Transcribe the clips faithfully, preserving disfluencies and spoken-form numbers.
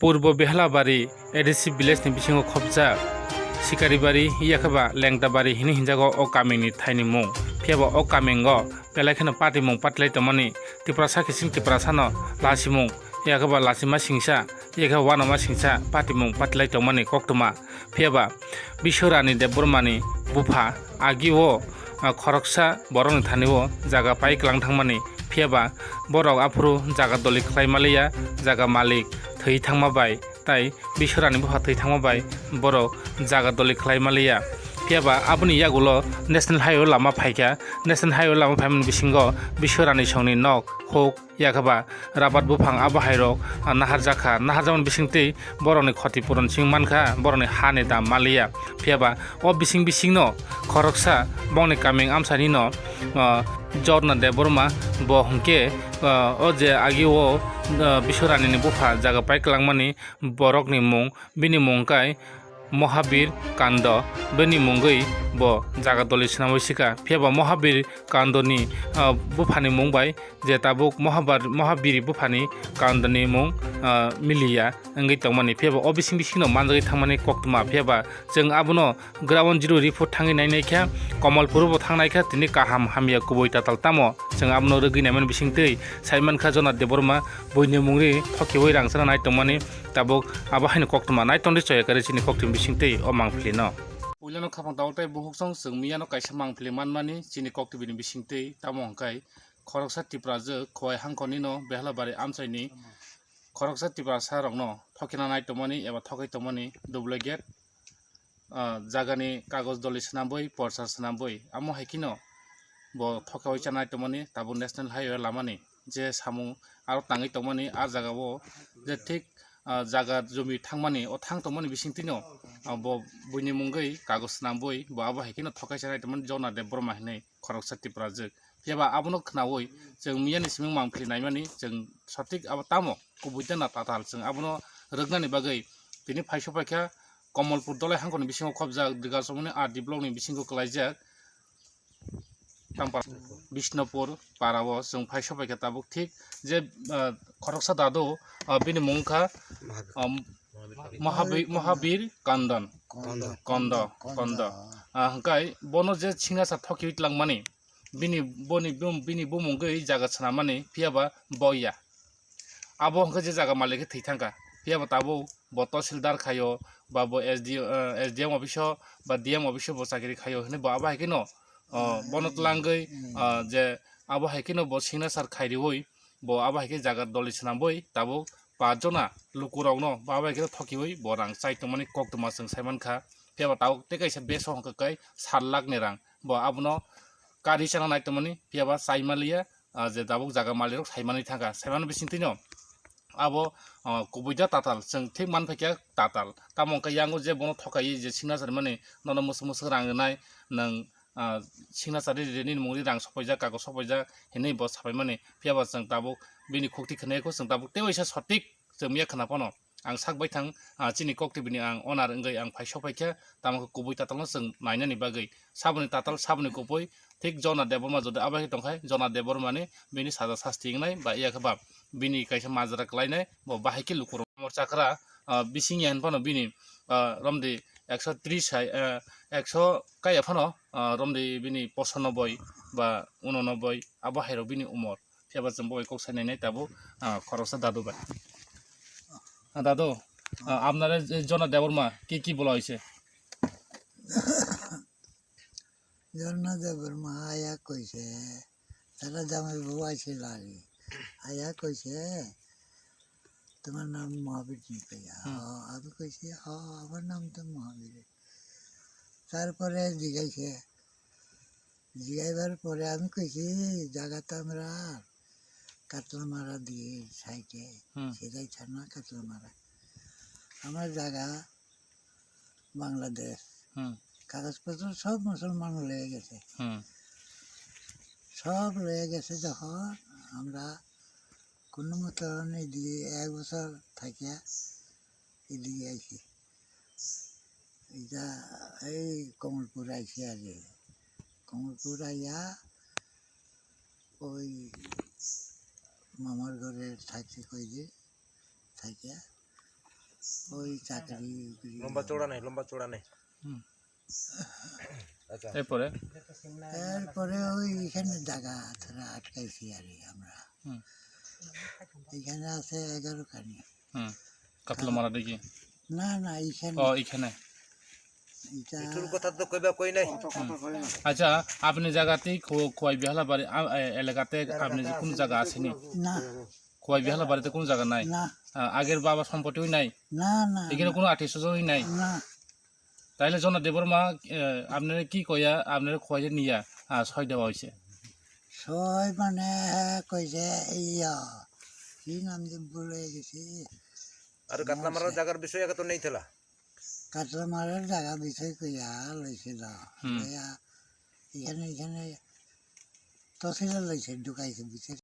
Purbo Behlabari A D C village ni bisingo khopjak Sikaribari yakhe ba Lengtabari hini hinjago o kamini thaini mung. Phiya ba o kamingo belai kheno patimung patilai tongmani, Tiprasa kising Tiprasano lasimung yakhe ba lasima singsa yakhe ba wanama singsa patimung patilai tongmani koktwma. Phiya ba Biswarani Debbarmani bupha agi o, ah, khoroksa borokni thani o jaga pai kwlang thangmani, phiya ba borok aphuru jaga doli khlai maliya, jaga malik thwi thangma bai, tai Biswarani bupha thwi thangma bai borok jaga doli khlai maliya. Phiya ba aboni yagulo National Highway lama phaikha, National Highway lama phaimani bisingo Biswarani songni nok, huk, yakhe ba rabar buphang abo hairok, ah, naharjakha. Naharjakmani bisingtwi borokni khoti puron sing mankha, borokni hani dam maliya. Phiya ba o bising bisingno khoroksa bongni kaming amsainino, ah, Jorna Debbarma bo hwnkhe, ah, o je agi o, ah, Biswaranini bupha jaga pai kwlangmani borokni mung, bini mung kai Mohabir Kando, bini mungwi bo jaga doli swnamwi swkha. Phiya ba Mohabir Kandoni, ah, buphani mung bai je tabuk Mohabar-, Mohabiri buphani Kandoni mung, ah, miliya wngwi tongmani, phiya ba o bising bisingno manjagwi thangmani koktwma. Phiya ba chwng abono ground zero report thangwi nainai kha, Komolpuro bo thangnai kha, tini kaham hamya kubui tatal tamo chwng abono rwgwi naimani bisingtwi sai mankha Jona Debbarma buini mungri thokiwi rang chana nai tongmani. Tabuk abo haino koktwma nai tongdi choya kari chini koktwma bisingtwi o mangpili no. Puilano khapang tabuk tei buhuk song chwng miyano kaisa mangpili manmani chini koktwbini bisingtwi, tamo hwnkhe khoroksa Tiprajwk Khowai hangkhornino Behlabari amchaini khoroksa Tiprasarokno thokina nai tongmani eba thokwi tongmani duplicate, ah, jagani kagoj doli swnambwi, porsa swnambwi, amo hai kheno bo thokawi chanai tongmani tabuk National Highway lamani je samung aro tangwi tongmani, ah jagao je thik, ah, jaga jumi thangmani, o thang tongmani bisingtwino, ah, bo buini mungwi kagoj swnambwi bo abo hai kheno thokai chanai tongmani Jona Debbarma hinwi khoroksa Tiprajwk. Phiya ba abono khnaui chwng miyani simung mangpili naimani chwng sothik abo tamo kubui tei na tatal, chwng abono rwknani bagwi tini phaiso paikha Komolpur Dolai hangkhorni bisingo khopjak Dwgasomoni R D block ni bisingo kwlaijak Tampar Bishnupur parao chwng phaiso paikha tabuk thik je, ah, khoroksa dadu, ah, bini mung wngkha, ah, Mahabi-, Mahabir Kandon. Kondo. Kondo, Kondo. Ah, hwnkhe bono je singasa thokiwi tlangmani, bini, boni, bini bumung gwi jaga swnamani, phiya ba boya. Abo hwnkhe je jaga malik khe thwi thangkha, phiya ba tabuk bo tahsildar khaio, ba bo S D O, eh, S D M office o, ba D M office o bo chakiri khaio hinwi bo abo hai kheno, oh, bono twlangwi, ah, je abo hai kheno bo signature khai riwi, bo abo hai khe jaga doli swnambwi tabuk pach jona lukurokno bo abo hai khe thokiwi bo rang chai tongmani koktwma chwng sai mankha. Phiya ba tabuk tei kaisa beso hwnkhe kai sat lakh ni rang, bo abono kari chana nai tongmani, phiya ba chai maliya, ah, je tabuk jaga malik rok sai manwi thangkha, sai mani bisingtwino abo, ah, kubui da tatal, chwng thik man phaikha tatal. Tamo hwnkhe yango je bono thokai je signature mani nono mwswk mwswk rang rwnai, nwng, ah, signature ri ri nini mungri rang sopaijak, kagoj sopaijak hinwi bo sapai mani. Phiya ba chwng tabuk bini khukti khwnai kho, chwng tabuk tei waisa sothik chwng ya khna phano. Ang sak baithang, ah, chini koktwbini ang owner wngwi ang phai sopaikha, tamo khe kubui tatalno chwng nainani bagwi. Saboni tatal, saboni kubui, thik Jona Debbarma jodi abo hai khe tongkhai, Jona Debbarmani bini saja sasti wngnai, ba iya khe ba bini kaisa majra kwlainai, bo bahai khe lukurok morchakra, ah, bising ya hinphano bini, ah, romdi ekso tris hai, ah, ekso kaya phano, ah, romdi bini poso noboi ba uno noboi, abo hairok bini umor. Phiya ba chwng bo bai kok sai nainai tabuk, ah, khoroksa dadu bai. Ah, dadu, ah, apnare je Jona Debbarma ki ki bola hoise? Jona Debbarma aya koise, tara jamai bo aise lari. Aya koise, "Tomar nam Mahabir ni kaiya?" Hmm. "Ho," ami koise, "Ho, amar nam to Mahabir." Tarpore jigaise, jigaibar pore ami koise, "Jaga to amra Katlamara di side e, hmm, sejai thana Katlamara. Amar jaga Bangladesh." Hmm. কাগজপত্র সব মুসলমান লয়ে গেছে। হুম। সব লয়ে গেছে যখন, আমরা কোনো মতন এদিকে এক বছর থাকিয়া এদিকে আইছি। এটা এই কমলপুর আইছি আগে। কমলপুর আইয়া ওই মামার ঘরে থাকছি কয়দিন, থাকিয়া ওই চাকরি উকরি লম্বা চওড়া নাই, লম্বা চওড়া নাই। হুম। আচ্ছা। এরপরে? এরপরে ওই এখানে জায়গা ছাড়া আটকাইছি আর কি আমরা। হুম। এখানে আছে এগারো খানি। হুম। কাতলা মারা দেখি? না, না, এখানে। ও, এখানে। এটা ইঠুর কথা তো কইবা কই নাই। হুম। আচ্ছা, আপনি জায়গাতেই খো-, খোয়াই বিহালা বাড়ি, আ, এ, এলাকাতে আপনি যে কোন জায়গা আছেনি? না। খোয়াই বিহালা বাড়িতে কোন জায়গা নাই? না। আ, আগের বাবা সম্পত্তিও নাই? না, না, এখানে না। কোনো আত্মীয় স্বজনই নাই? না। তাইলে জনা দেববর্মা, এ, আপনারা কি কইয়া, আপনারা খোয়াইতে নিয়া, আ, সই দেওয়া হয়েছে? সই মানে কইছে ইয়া, কি নাম যে ভুলে গেছি। আর কাতলা মারার জায়গার বিষয়ে এত নেই থালা? কাতলা মারার জায়গা বিষয় কইয়া লইছিল। হুম। লইয়া এখানে, এখানে তহসিলে লইছে, ঢুকাইছে, বুঝছে?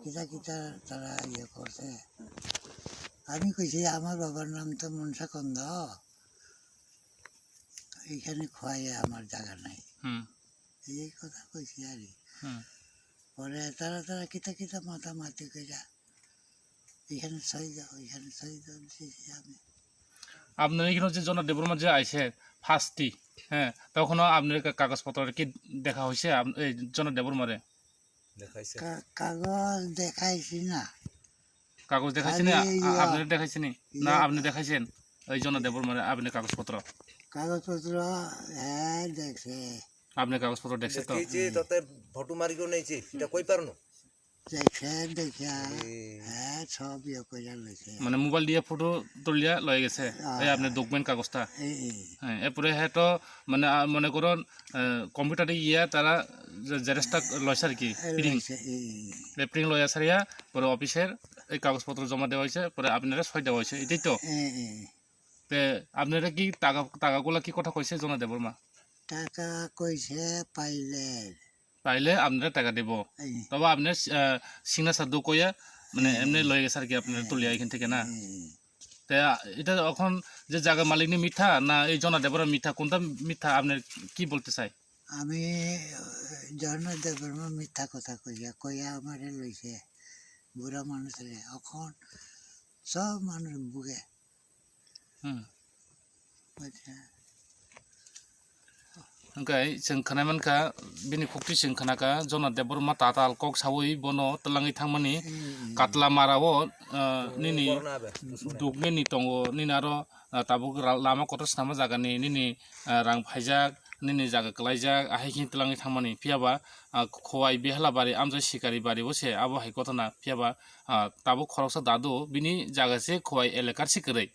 কিতা কিতা তারা ইয়ে করছে। আমি কইছি, "আমার বাবার নাম তো মনসা কন্দ, এখানে খোয়াইয়া আমার জায়গা নাই।" হুম। এই কথা কইছি আর কি। হুম। পরে তারা, তারা কিতা কিতা মাতামাতি কইরা, "এখানে সই দাও, এখানে সই দাও," দিছি আমি। আপনার এখানে যে জনা দেববর্মা যে আইছে, ফার্স্টটি, হ্যাঁ, তখনও আপনার কা-, কাগজপত্র কি দেখা হয়েছে আপ-, এই জনা দেববর্মারে? দেখাইছে। কা-, কাগজ দেখাইছি না। কাগজ দেখাইছে না? খালি আ-, ইয়া, আপনারা দেখাইছে নি? না, ইয়া। আপনি দেখাইছেন? ওই জনা দেববর্মারে আপনি কাগজপত্র? কাগজপত্র, হ্যাঁ, দেখছে। আপনি কাগজপত্র দেখছে তো? দেখিছি, হুম। তোতে ফটো মারিকেও নেইছি, এটা কই পারনো? দেখছে, দেখিয়া, এ। হ্যাঁ, সব ইয়ে করে লইছে। মানে মোবাইল দিয়ে ফটো তুলিয়া লয়ে গেছে, হ্যাঁ। এই আপনার ডকুমেন্ট কাগজটা। এই, এই। হ্যাঁ, এরপরে হ্যাঁ তো, মানে, আ, মনে করুন, আ, কম্পিউটারে গিয়া তারা যে জেরক্সটা লইছে আর কি, এ, প্রিন্ট। লইছে, এই, এই। এই প্রিন্ট লইয়া সারিয়া পরে অফিসের এই কাগজপত্র জমা দেওয়া হয়েছে, পরে আপনারা সই দেওয়া হয়েছে, এটাই তো? এই, এই। তে আপনারা কি টাকা, টাকাগুলা কি কথা কইছে জনা দেববর্মা? টাকা কইছে পাইলে। পাইলে আপনারা টাকা দেব। এই। তবে আপনার, আহ, সিগনেচার দো কইয়া, মানে, এই। এমনি লয়ে গেছে আর কি আপনার এই। তুলিয়া এখান থেকে না? এই। তে, আ, এটা এখন যে জায়গা মালিকনি মিথ্যা না এই জনা দেববর্মা মিথ্যা, কোনটা মিথ্যা আপনি কি বলতে চাই? আমি, আহ, জনা দেববর্মা মিথ্যা কথা কইয়া, কইয়া আমারে লইছে। বুড়া মানুষ রে, এখন সব মানুষ ভুগে। Hmm. Acha. Hwnkhe chwng khwnai mankha, bini khukti chwng khwnakha, Jona Debbarma tatal kok sawi bono twlangwi thangmani. Hmm. Katla mara o, ah, nini dukneni tongo, nini aro, ah, tabuk ra-, lama kotor swnama jagani nini, ah, rang phaijak, nini jaga kwlaijak, ahai khe twlangwi thangmani. Phiyaba, ah, Khowai Behala bari, amjai Sikari bari o se abo hai kothona. Phiyaba, ah, tabuk khoroksa dadu bini jaga se Khowai elakar se kwrwi.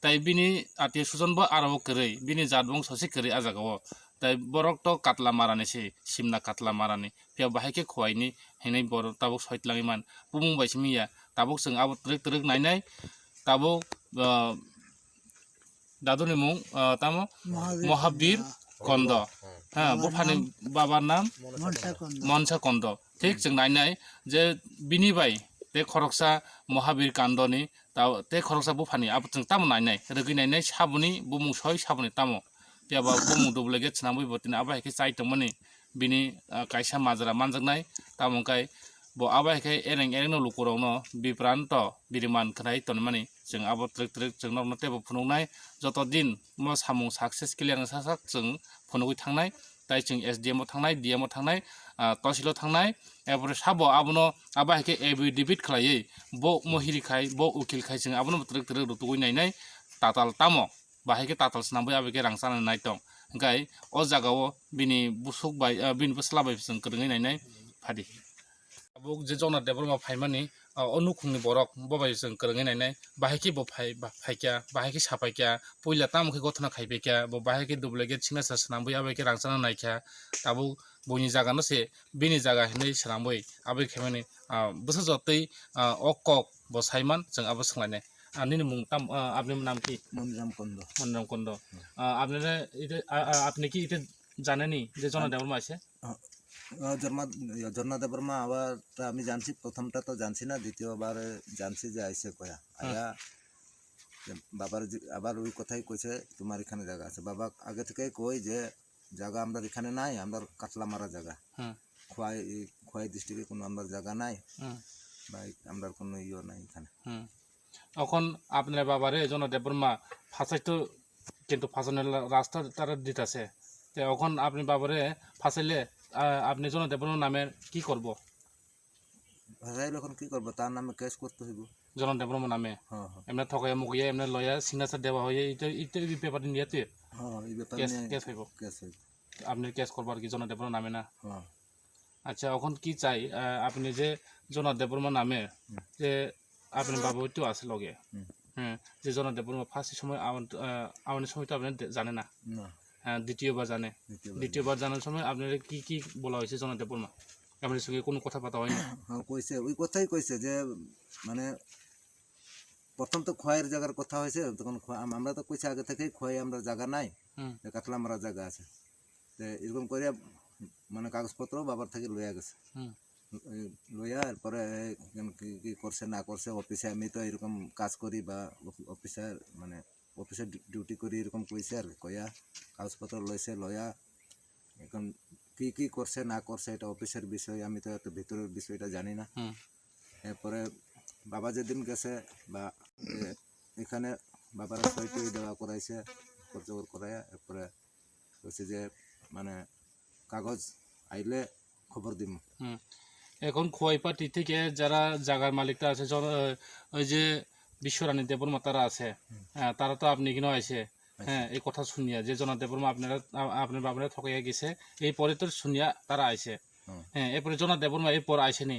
Tai bini atiyo sujon bo aro kwrwi, bini jat bongso se kwrwi ah jaga o. Tai borok to Katla marani se, Simna Katla marani. Phiya bahai khe Khowai ni hinwi borok tabuk soi twlangwi man. Bumung bai simi ya, tabuk chwng abo twrwk twrwk nainai, tabuk, ah, daduni mung, ah, tamo? Mohabir Mohabir Kondo. Kondo. Ha, babar buphani nam babar nam? Monsa Kondo. Monsa Kondo. Thik chwng nainai je bini bai tei khoroksa Mohabir Kandoni, ta-, tei khoroksa buphani abo chwng tamo nainai, rwgwi nainai saboni bumung soi saboni tamo. Phiya ba bumung duplicate swnamwi bo tini abo hai khe chai tongmani bini, ah, kaisa majra manjaknai, tamo wngkha bo abo hai khe ereng ereng no lukurokno bipranto biriman khwnai tonmani. Chwng abo twrwk twrwk chwng nokno teibo phunuknai, joto din mo samung success clear wngsa sak chwng phunugwi thangnai, tai chwng S D M o thangnai, D M o thangnai, ah, Tosil o thangnai, erpore sabo abono abo hai khe affidavit khlaiwi bo mohiri khai, bo ukil khai chwng abono twrwk twrwk rutugwi nainai tatal tamo, bahai khe tatal swnamwi abo khe rang chanani naitong, hwnkhe o jaga o bini busuk bai, ah, bini bwsla bai chwng kwrwngwi nainai phadi. Tabuk je Jona Debbarma phaimani, ah, o nukhungni borok bo bai chwng kwrwngwi nainai, bahai khe bo phai, ba-, phaikha, bahai khe sapaikha, puila tamo khe gothona khaipaikha, bo bahai khe duplicate signature swnamwi abo khe rang chana naikha, tabuk buini jaga no se bini jaga hinwi swnamwi abo khe mani, ah, bwsa jotwi, ah, o kok bo saiman chwng abo swnglainai. Ah, nini mung tam, ah, apni naam ki? Monram Kondo. Monram Kondo. Hmm. Ah, apni re, ite, ah, ah, apni ki ite janeni je Jona Debbarma ase? আহ, আহ, জন্মা-, ইয়া, ঝর্ণা দেববর্মা আবার তা আমি জানছি, প্রথমটা তো জানছি না, দ্বিতীয়বার জানছি যে আইসে কয়া। হুম। আয়া, যে বাবার যে, আবার ওই কথাই কইছে, "তোমার এখানে জায়গা আছে।" বাবা আগে থেকেই কই যে, "জায়গা আমরার এখানে নাই, আমরার কাতলামারা জায়গা।" হুম। খোয়াই, এই খোয়াই ডিস্ট্রিক্টে কোনো আমরার জায়গা নাই। হুম। বা এই আমরার কোনো ইয়ে নাই এখানে। হুম। এখন আপনার বাবারে জন দেববর্মা ফাঁসাইতো, কিন্তু ফাঁসানোর লা-, রাস্তা তারা দিতাছে। তে এখন আপনি বাবারে ফাঁসাইলে, আহ, আপনি জন দেববর্মার নামে কি করব? ফাঁসাইলে এখন কি করবো? তার নামে কেস করতে হইব। জন দেববর্মার নামে? হ্যাঁ, হ্যাঁ। এমনি ঠকাইয়া মুকাইয়া এমনি লয়া সিগনেচার দেওয়া হয়ে এই তো, এই তো এই ব্যাপারে নিয়ে তুই হ্যাঁ, এই ব্যাপারে কেস, নিয়ে কেস হইব। কেস হইব। আপনি কেস করবো আর কি জন দেববর্মার নামে না? হ্যাঁ। আচ্ছা, এখন কি চাই, আহ, আপনি যে জন দেববর্মার নামে হুম। যে আপনার বাবা তো আছে লগে। হুম। হ্যাঁ, যে জন দেববর্মা ফার্স্ট সময় আওয়ান-, আহ, আওয়ানোর সময় তো আপনি দে-, জানে না। না। হ্যাঁ, দ্বিতীয়বার জানে। দ্বিতীয়বার দ্বিতীয়বার জানার সময় আপনার কি, কি বলা হয়েছে জন দেববর্মা? আপনার সঙ্গে কোনো কথাবার্তা হয়নি? হ্যাঁ, কইছে, ওই কথাই কইছে যে, মানে, প্রথম তো খোয়াইয়ের জায়গার কথা হয়েছে, তখন খোয়া-, আম-, আমরা তো কইছি আগে থেকেই খোয়াই আমরা জায়গা নাই, হুম। যে কাতলা মারা জায়গা আছে। তো এরকম করে, মানে, কাগজপত্র বাবার থেকে লইয়া গেছে। হুম। এই লইয়া এরপরে এখন কি, কি করছে না করছে অফিসে, আমি তো এরকম কাজ করি বা অফি-, অফিসার, মানে, অফিসে ডিউ-, ডিউটি করি, এরকম কইছে আর কি। কইয়া কাগজপত্র লইছে, লইয়া এখন কি কি করছে না করছে এটা অফিসের বিষয়, আমি তো এত ভিতরের বিষয়টা জানি না। হুম। এরপরে বাবা যেদিন গেছে বা, এ, এখানে বাবার সই টই দেওয়া করাইছে, খরচ করাইয়া, এরপরে কইছে যে, মানে, কাগজ আইলে খবর দিমু। হুম। এখন খোয়াই পার্টি থেকে যারা জাগার মালিকরা আছে, জন-, ওই যে বিশ্বরানী দেববর্মা তারা আছে, হুম। হ্যাঁ, তারা তো আপনি এখানে আইছে। আইছে। হ্যাঁ, এই কথা শুনিয়া যে জনা দেববর্মা আপনারা, আ-, আপনার বাবারে ঠকাইয়া গেছে, এই পরে তো শুনিয়া তারা আইছে। হুম। হ্যাঁ, এরপরে জনা দেববর্মা এরপর আইসেনি?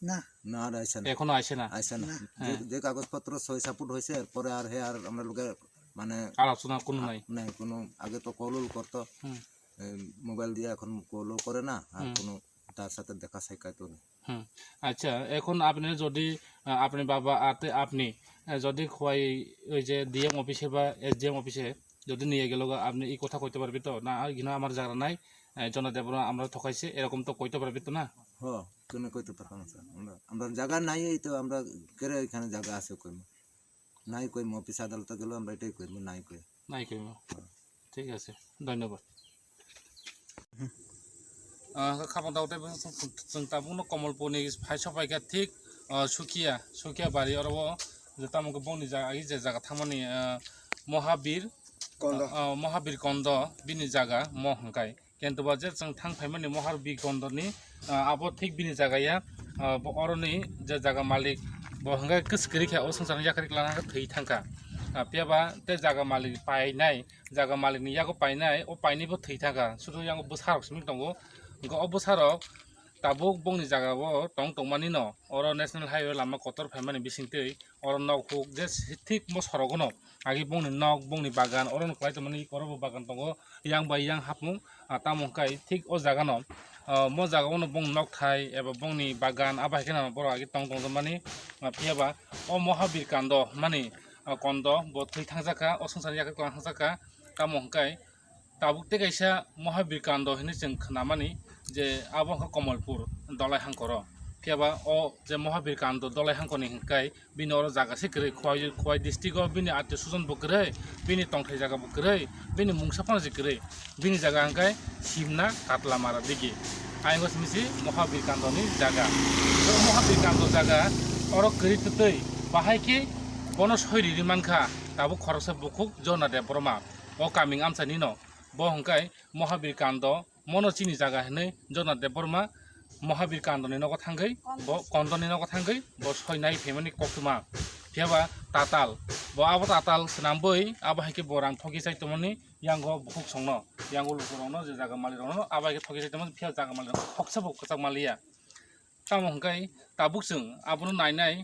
না। না, আর আইসে না। এখনো আইসে না? আইসে না। না। যে, হ্যাঁ। যে কাগজপত্র সই সাপোর্ট হয়েছে, এরপরে আর হে আর আমরা লোকে, মানে, আলোচনা কোনো আ-, নাই? নাই, কোনো। আগে তো কল উল করতো। হুম। এই মোবাইল দিয়ে এখন কলও করে না, আর হুম। কোনো তার সাথে দেখা সাক্ষাৎও নেই। হুম। আচ্ছা, এখন আপনি যদি, আহ, আপনি বাবা আতে আপনি, আহ, যদি খোয়াই ওই যে ডিএম অফিসে বা এসডিএম অফিসে যদি নিয়ে গেল গা, আপনি এই কথা কইতে পারবি তো? না, আর এখানে আমার জায়গা নাই, আহ, জনা দেববর্মা আমরা ঠকাইছে, এরকম তো কইতে পারবি তো না? হ, কেন কইতে পারতাম না, স্যার? আমরা, আমরা জায়গা নাই, এই তো আমরা কেরে এখানে জায়গা আছে কইমু? নাই কইমু, অফিস আদালতে গেলেও আমরা এটাই কইমু, নাই কই। নাই কইমু। হ্যাঁ। ঠিক আছে, ধন্যবাদ। Ah, kha-, khapang tao tei chwng, chwng tabukno Komolpurni phai sopaikha thik, ah, Sukia, Sukia bari oro o je tamo khe bongni jaga, agi je jaga thangmani, ah, Mohabir, Kondo. Ah, Mohabir Kondo bini jaga mo hwnkhe. Kintu ba je chwng thang phaimani Mohabir Kondoni, ah, abo thik bini jaga ya, ah, bo oroni je jaga malik bo hwnkhe kwswk kwrwi kha, o swngcharni yakarwi kwlana khe thwi thangkha. Ah, phiya ba tei jaga malik painai, jaga malikni yago painai, o painai bo thwi thangkha, sudu yango bwsarok simi tongo. Hwnkhe o bwsarok tabuk bongni jagao tong tongmani no, oro national highway lama kotor phaimani bisingtwi oro nok huk je thik mo sorogono agi bongni nok, bongni bagan oro no kwlai tongmani, oro bo bagan tongo, yang bai yang hapmung, ah, tamo hwnkhe thik o jagano, ah, mo jagao no bongni nok thai eba bongni bagan abo hai kheno borok agi tong tong mani, ah, phiya ba o Mohabir Kando mani, ah, Kondo bo thwi thangjakha, o swngcharni yakarwi kwlwng thangjakha, tamo hwnkhe tabuk tei kaisa Mohabir Kando hinwi chwng khnamani je abo wngkha Komolpur Dolai Hangkoro. Phiya ba o je Mohabir Kando Dolai Hangkorni hwnkhe bini oro jaga se kwrwi, Khowai, Khowai district o bini atio sujon bo kwrwi, bini tongthai jaga bo kwrwi, bini mungsa phano se kwrwi, bini jaga hwnkhe Simna Katlamara digi. Ayang o simi se Mohabir Kandoni jaga. O Mohabir Kando jaga oro kwrwi twtwi bahai khe bono soi riri mankha tabuk khoroksa bukhuk Jona Debbarma. O kaming amchaini no. Bo hwnkhe Mohabir Kando, mono chini jaga hinwi Jona Debbarma Mohabir Kandoni nogo thangwi, bo Kondoni nogo thangwi, bo soi nai phaimani koktwma. Phiya ba tatal, bo abo tatal swnambwi, abo hai khe bo rang thoki chai tongmani, yango bukhuk songno, yango lukurokno, je jaga malikrokno, abo hai khe thoki chai tongmani, phiya jaga malikrok khoksa bo kwchak manliya. Tamo hwnkhe tabuk chwng abono nainai,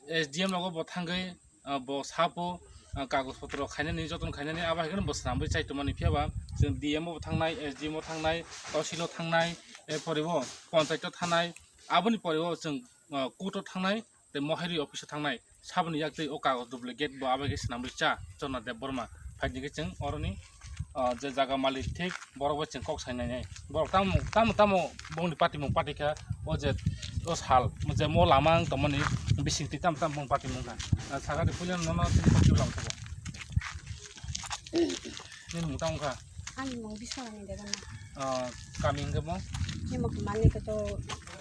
S D M rogo bo thangwi, ah, bo sapo, ah, kagoj potro khainani, jotono khainani, abo hai kheno bo swnamwi chai tongmani. Phiya ba chwng D M o bo thangnai, S D M o thangnai, tahsil o thangnai, er pore bo panchayat o thangnai, aboni pore bo chwng, ah, court o thangnai, tei mohari office o thangnai. Saboni yaktwi o kagoj duplicate bo abo hai khe swnamwi cha Jona Debbarma. Phaidi khe chwng oroni, ah, je jaga malik thik borok bai chwng kok sai nai nai. Borok tamo, tamo, tamo bongni patimung pati kha, o je o sal, je mo lama wng tongmani bisingtwi tamo tamo bong patimung kha. Ah, sakha de puila nono tini kok lama thabo. Nini mung tamo kha? Ani mung Biswani Debbarma. Ah, kami hwnkhe mo? Nimo khe malik khe to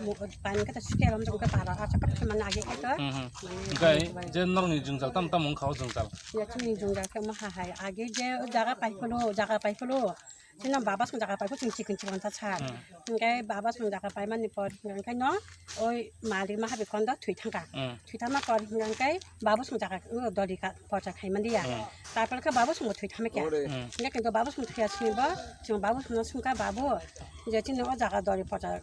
Mo-, pani kata suke alam jong ka para, acha pat khe mane age khe to. Hmm, hmm. Mane Hingkai bai. Je norokni jwngjal tam tam wngkha o jwngjal. Ya chini jwngjal khe mo ha hai. Age je jaga pai kholo, jaga pai kholo. Chini baba song jaga pai kholo, chini chikon chikon ta sa. Hmm. Hingkai baba song jaga pai mani por, hingkai no, oi malik ma habi kondo thui thangka. Hmm. Thui thangma por, hingkai baba song jaga, uh, dori ka, porcha khai mani ya. Hmm. Tarpor khe baba song thui thangma kya. Hmm. Hingkai kintu baba song thui asini bo, chini baba song song ka babu. Je chini o jaga dori porcha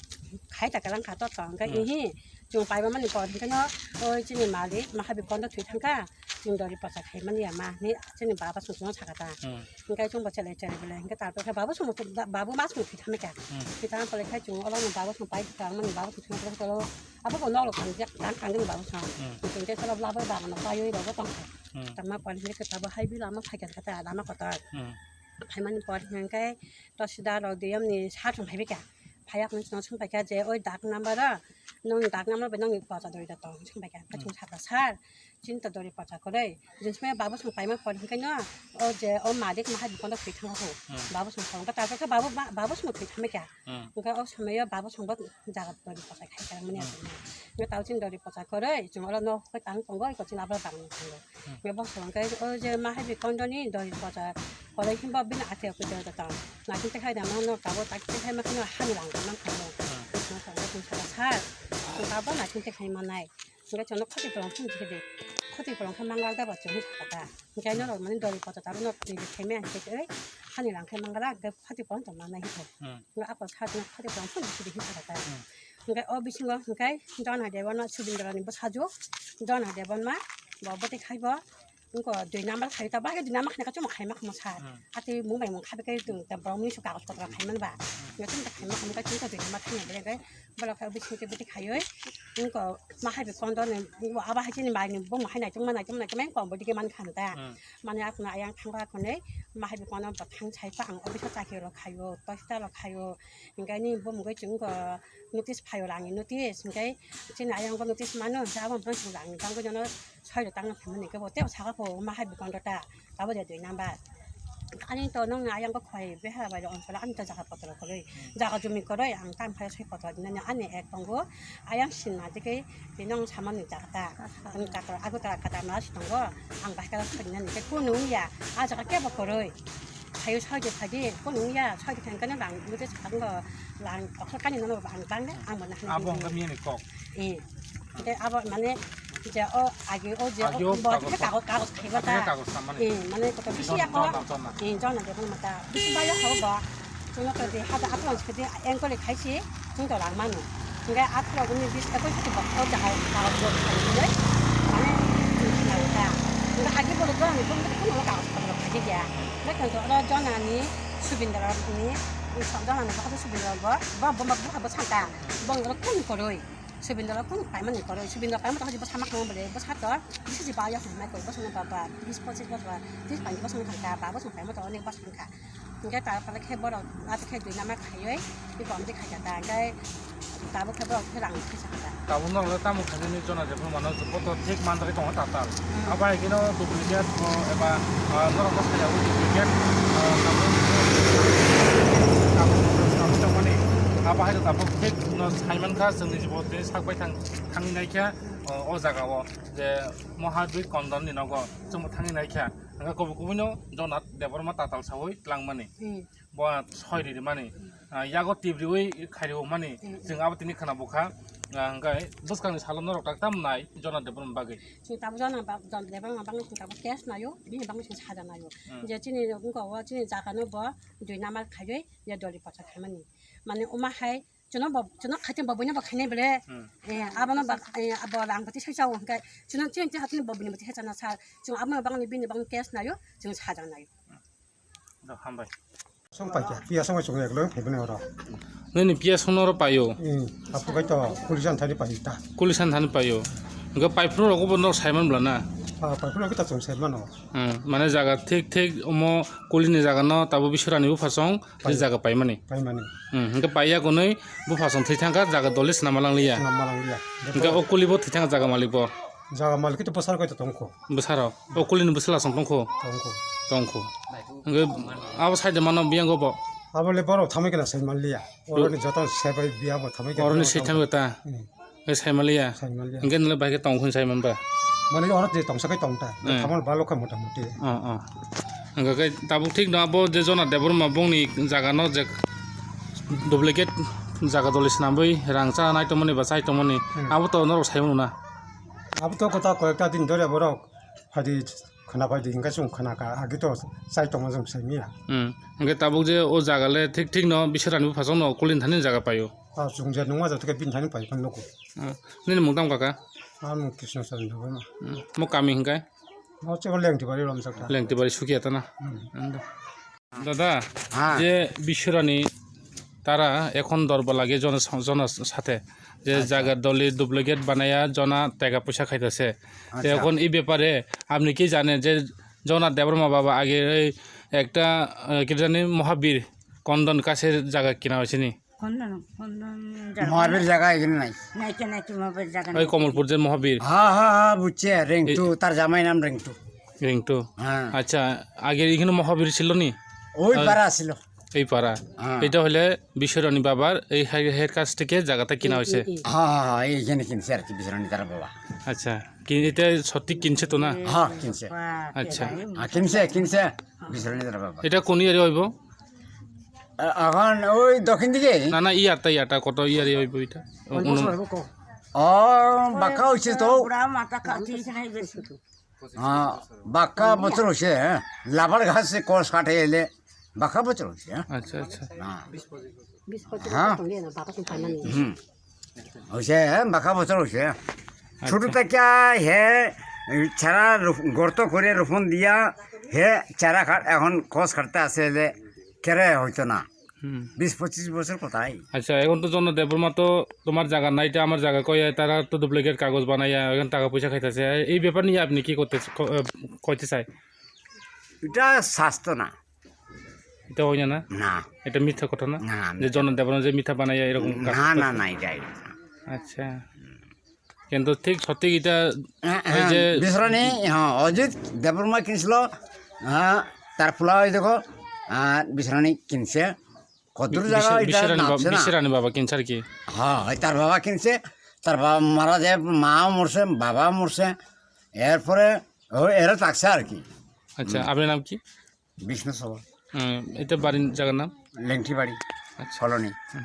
khai ta kalang kha to tong, hingkai Hmm. ihi. Chwng paiba mani por hingke no, oi chini malik maha bi kondo thwi thangkha, chwng dori pocha khai mani ya ma hinwi chini baba chwng chwngno sakha ta. Hmm. Hingke chwngbo chelai chelai belai hingke tarpor khe baba chwngno, baba ma chwngno thwi thangkha. Hmm. Thwi thang pore khe chwng olo no baba chwng pai thang mani baba chwng chwngno tolo abo bo nolo thang jak thang thang jani baba chwng. Hmm. Hingke solo bla bai baba no paiwi rogo tongkha. Hmm. Tangma por hingke tabo hai bi lama phaikha khe ta lama kotor. Hmm. Phaimani por hingke to sida rok diyam ni sa thwng phaibai kha. Phaiya hwnwi chwngno swngpaikha je, "Oi dak number o, nwng dak number bai nokni pocha dori da tong?" Swngpaikha. Hwnkhe chwng sakha, "Sir, chini to dori pocha kwrwi." Jensmaya babu chwng paima por hwnkhe no, o je o malik maha bikonda thwi thangkha kho. Hmm. Babu chwng thangkha, tarpor khe babu, ba-, babu chwng thwi thangkha. Hmm. Hwnkhe o somoyo babu chwngbo jaga dori pocha khai kha mani Hmm. aswk. Hwnkhe tao chini dori pocha kwrwi, chwng oro nok hwnkhe tang tongo, eko chini abra bang tongo. Hmm. Hwnkhe bo hwnkhe o je maha bikondani dori pocha kwrwi hwnba bini ate khe dori da tong. Naising tekhai da mano tabo tak tekhai ma kheno hani rang da man khano. Hmm. Ma khano tong sala sar. Tabo naising tekhai manai. Hingke chono khoti polong phung jikhe de. Khoti polong khe mangal da ba chwng sakha da. Hingke norok mani dori poto tabo norok ni de kheme ang khe oi. Hani rang khe mangal da hingke khoti polong tong manai hingke. Hmm. Hingke ako sa khoti polong phung jikhe de hingke sakha da. Hmm. Hingke o bisingo hingke Jona Debon ma Subindra ni bwsajwk. Jona Debon ma bo bwtwi khai bo. Wngkha dui number khai ta, bagwi dui number khai ka chuma khai ma khamo sa. Hmm. Ati mung bai mung khabe kai tung ta borok mui su kagoj kotor khai man ba. Hmm. Nge tung ta khai ma khamo kai tung ta dui number khai na bele kai. Bolo khai bisi ke bisi khai oi. Wngkha ma hai be kondo ne, wngkha aba hai chini bai ni bo ma hai nai tung ma nai tung ma nai tung ma kom bo dike man khan ta. Hmm. Mane akuna ayang thang ba khone ma hai be kondo bo thang sai pa ang office o chakri rok khai o, posta rok khai o. Hingke ni bo mung kai chung ko notice phai o rang ni notice, hingke chini ayang bo notice mano, ja bo phang chung rang ni bang ko jono. Soi rok tangna phaimani khe bo tei saka pho ma hai bikon rok ta abo de dui number. Ani to nong ayang ko khoi beha bai rok ongkha ani to jaga potro kwrwi, jaga jumi kwrwi ang tam phai soi potro dinani ani ek tongo ayang sinna dikhe tini nong samani jaga ta ang jaga ago ta kata ma si tongo ang bai kala soi dinani khe kunu ya a jaga kebo kwrwi. Phaio soi de phai di, kunu ya soi de thang kane bang mute sakang lang okhor kani nono bang bang de ang bo na. Abo hwnka miyani kok. Eh. Tei abo mane je o agi o je Agi o bo kagoj, kagoj, kagoj khaiba ta. Kagoj samani. Eh, mane koto bisi jona, ako. Jona, jona. Eh, jona de mata. Bisi ba ya ho ba. Chwng khe de hada atwan khe de engkol khai si chwng to rang mano. Hingke atlo guni bis ekoi khe bo o jaga kagoj bo khai si le. Mane chwng khna ta. Hingke agi bo do ani bo ko kagoj patra khai ya. Hingke to ro jona ni Subindra ni jona ni bo ko Subindra bo bo bo bo bo santa. Bo ro kun koroi. Subindra kunu paimani koroi, Subindra paima to hajik bwsa ma khamo bole, bwsa to bisi si ba ya hwnwi mai koi, bwsano ba, ba, bis pochis bosor, tris painch bosor wngkha, ba bwsano paima to onek bosor wngkha. Hingke ta pore khe borok ati khe dui nama khaiwi, tei kom tei khaikha ta, hingke tabuk khe borok khe rang khe sakha ta. Tabuk norok le tamo khainani jona jephru mano, joto thik manjagwi tongo tatal. Hmm. Abo hai kheno duplicate bo eba, ah, norok bwsai yago duplicate, ah, tabuk, tabuk, tabuk tongmani. Abo hai tabuk thik no sai mankha, chwngni jibo tei sak bai thang. Thangwi naikha, o, o jaga o je Mohadwi Kondon ni nogo chwngbo thangwi naikha. Hwnkhe kubui kubui no Jonat Debbarma tatal sawi twlangmani. Hmm. Bo soi ri mani. Hmm. Ah, yago tip riwi khairwi mani. Hmm. Chwng abo tini khwna bukha. Ah, hwnkhe bwskangni salo norok tak tam nai Jonat Debbarma bagwi. Chwng tabuk Jonat ba-, Jonat Debbarma bagwi chwng tabuk case naio, bini bagwi chwng saja naio. Hmm. Je chini wngkha o chini jaga no bo dui number khaiwi je doli pocha khaimani. Mane omo hai Chwngno bo, chwngno khaitwi bo buino bo khainai bole. Hmm. Eh, abono ba, eh, abo rang bwtwi sai chao hwnkhe. Chwngno chini twi hatini bo buino bwtwi sai chana sa. Chwng abono bangni bini bangni case naio, chwng sajak naio. Do, hambai. Song pai khe, piya song song eklo, hebene oro. Nini piya song noro paio? Hmm, apo kai to, kulisan thani pai ta. Kulisan thani paio. Hwnkhe paiphuru rogo bo no saiman bla na? Ah, paiphuru rogo ta chwng saimano. Hmm, mane jaga thik thik omo kulini jaga no tabo bisura ni buphasong. Pai. Jaga paimani. Paimani. Hmm, hingke paiya gonwi buphasong thwi thangkha, jaga dole swnam malang liya. Swnam malang liya. Hingke o kuli bo thwi thangkha jaga malik bo. Jaga malik khe to bwsar koi to tongkho. Bwsaro. O kuli ni bwsala song tongkho. Tongkho. Tongkho. Hingke abo side mano biyango bo. Abo le borok thamwi kana sai manliya. Oroni joto sebai biya bo thamwi kana. Oroni sai thamwi ta. Hmm. Nge sai manliya. Sai manliya. Hingke nile bai ke tong khun sai manba. Mane oro je tongsa kai tong ta. Hmm. Thamon balo kha mota moti. Oh, oh. Hingke kai tabuk thik no abo je Jona Debbarma bongni jaga no je duplicate jaga doli swnamwi rang cha nai tongmani ba chai tongmani. Hmm. Abo to norok sai mano na. Abo to kota koyekta din dore borok. Phadi khwna phadi hingke chwng khwna ka agi to chai tongma chwng sai miya. Hmm. Hingke tabuk je o jaga le thik thik no Biswarani buphasong no kulin thani jaga paio. Ah, chwng je nungma jatke bin thani pai kan nugo. Hmm. Nini mung tamo kaka? Ah, mung Krishna Chandra Debbarma. Hmm. Mo kami hingke? Mo chego Lengtibari romjak ta. Lengtibari Sukiya ta na? Hmm. Ando. দাদা, হ্যাঁ। যে বিশ্বরানী তারা এখন দরবার লাগে জন-, জনসাথে যে আচ্ছা। জাগার দলি ডুপ্লিকেট বানাইয়া জনা টাকা পয়সা খাইতেছে। তো আচ্ছা। এখন এই ব্যাপারে আপনি কি জানেন যে জনা দেববর্মা বাবা আগে এই একটা, আহ, কি জানি মহাবীর কন্দন কাছের জায়গা কিনা হয়েছে নি? কন্দন, কন্দন জাগা মহাবীর নাই। জায়গা এখানে নাই। নাই, কেন কি মহাবীর জায়গা ওই নাই? কমলপুর যে মহাবীর। হ্যাঁ, হ্যাঁ, হ্যাঁ, বুঝছি, রেংটু, এই তার জামাই নাম রেংটু। রিংটু। হ্যাঁ। আচ্ছা, আগে এখানে মহাবীর ছিল নি? ওই আর পাড়া ছিল। এই পাড়া। হ্যাঁ। এটা হলে বিশ্বরানী বাবার এই হে-, হের কাছ থেকে জায়গাটা কিনা হয়েছে। এই, এই। হ্যাঁ, হ্যাঁ, হ্যাঁ, এইখানে কিনছে আর কি, বিশ্বরানী তার বাবা। আচ্ছা, কি এটা সত্যি কিনছে তো না? হ্যাঁ, কিনছে। আচ্ছা। হ্যাঁ, কিনছে, কিনছে, বিশ্বরানী তার বাবা। এটা কোন ইয়ারে হইব? এ-, এখন ওই দক্ষিণ দিকে। না, না, ইয়ারটা, ইয়ারটা কত ইয়ারে হইব এটা? ও, বাক্কা হচ্ছে তো। বুড়া মাথা কাটি নাই বেশি। হ্যাঁ, বাক্কা বছর হচ্ছে, হ্যাঁ। লাভার ঘাসে কষ কাটে এলে বাক্কা বছর হচ্ছে, হ্যাঁ। আচ্ছা, আচ্ছা। হ্যাঁ। বিশ পঁচিশ হ্যাঁ। বছর তো নিয়ে না, বাতাস পায় না নিয়ে। হুম। হচ্ছে, হ্যাঁ, বাক্কা বছর হচ্ছে। আচ্ছা। ছোট থেকে হে চারা রোপ-, গর্ত করে রোপণ দিয়া হে চারা খা-, এখন কষ কাটতে আসে এলে কেরে হইতো না। হুম। বিশ পঁচিশ বছর কোথায়? আচ্ছা, এখন তো জন্য দেববর্মা তো তোমার জায়গা নাই, এটা আমার জায়গা কয়ে, তারা তো ডুপ্লিকেট কাগজ বানাইয়া এখন টাকা পয়সা খাইতেছে। এই ব্যাপার নিয়ে আপনি কি করতে চ-, ক-, আহ, কইতে চাই? এটা স্বাস্থ্য না। এটা হয় না, না? না। এটা মিথ্যা কথা না? না, না, যে মিথ্যা। জন্য দেববর্মা যে মিথ্যা বানাইয়া এরকম কাজ না, না, করতেছে? না, এটা, এটা। আচ্ছা। কিন্তু ঠিক সত্যি এটা হ্যাঁ, ওই হ্যাঁ, যে বিশ্বরানী, হ্যাঁ, অজিত দেববর্মা কিনছিল, হ্যাঁ, তার পোলা ওই দেখো, হ্যাঁ, বিশ্বরানী কিনছে। কত দূর জায়গা বিশ্ব-, এটা বিশ্বরানী বাবা, নামছে না। বিশ্বরানী বাবা কিনছে আর কি। হ্যাঁ, ওই তার বাবা কিনছে, তার বাবা মারা যায়, মাও মরছে, বাবাও মরছে, এরপরে ও এরা থাকছে আর কি। আচ্ছা, হুম। আপনার নাম কি? বিষ্ণু সভা। হুম, এটা বাড়ির জায়গার নাম? লেংটি বাড়ি, আচ্ছা। কলোনি। হুম।